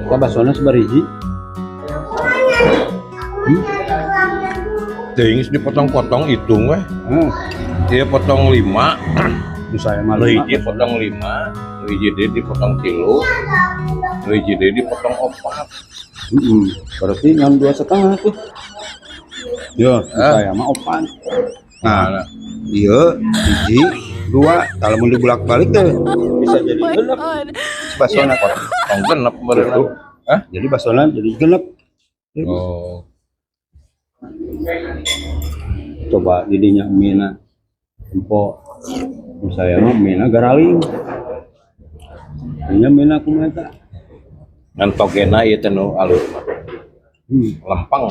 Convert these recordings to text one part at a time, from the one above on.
Kita basona sabariji. Teuing geus dipotong-potong hitung weh. Heeh. Dia potong 5, Nu saya mah nu 5. Hiji potong 5, nu hiji deui dipotong 3, nu hiji deui dipotong 4. Heeh. Berarti ngan 2,5 tuh. Ya, nu Ah. saya mah 4. Nah, Nah, iya, hiji, dua, kalau mau dibolak-balik teh Bisa jadi My genep God. basona. Potong genep berenang. Gitu. Hah? Jadi basona jadi genep. Oh. Coba didinya mina empok. Nu saya mah mina garaling. Nya mina kumaha eta? Ngan togena ieu teh nu alus mah. Lempeng.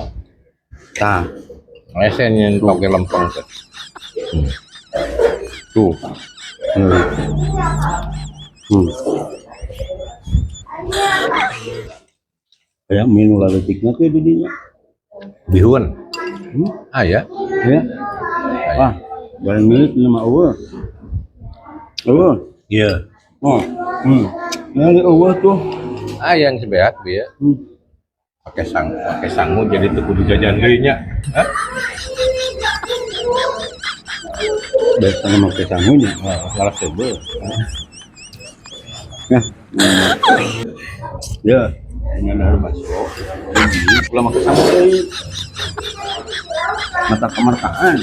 Tah, Hese nyen toge lempeng teh. Tuh. Kayak mie nu laletikna teh di dinya. Bihun. Ah ya. Ya. Wah, barang milik ini mah eueuh. Eueuh. Iya. Oh. Ya eueuh tuh. Ah yang sebeat bieu. Pakai sangu jadi teu kudu jajan deui nya. Hah? Biasanya make sangunya. Malah sebel. Ya. Ya, ini ada bakso. Ini ulah make sangu deui. Mata kemertaan.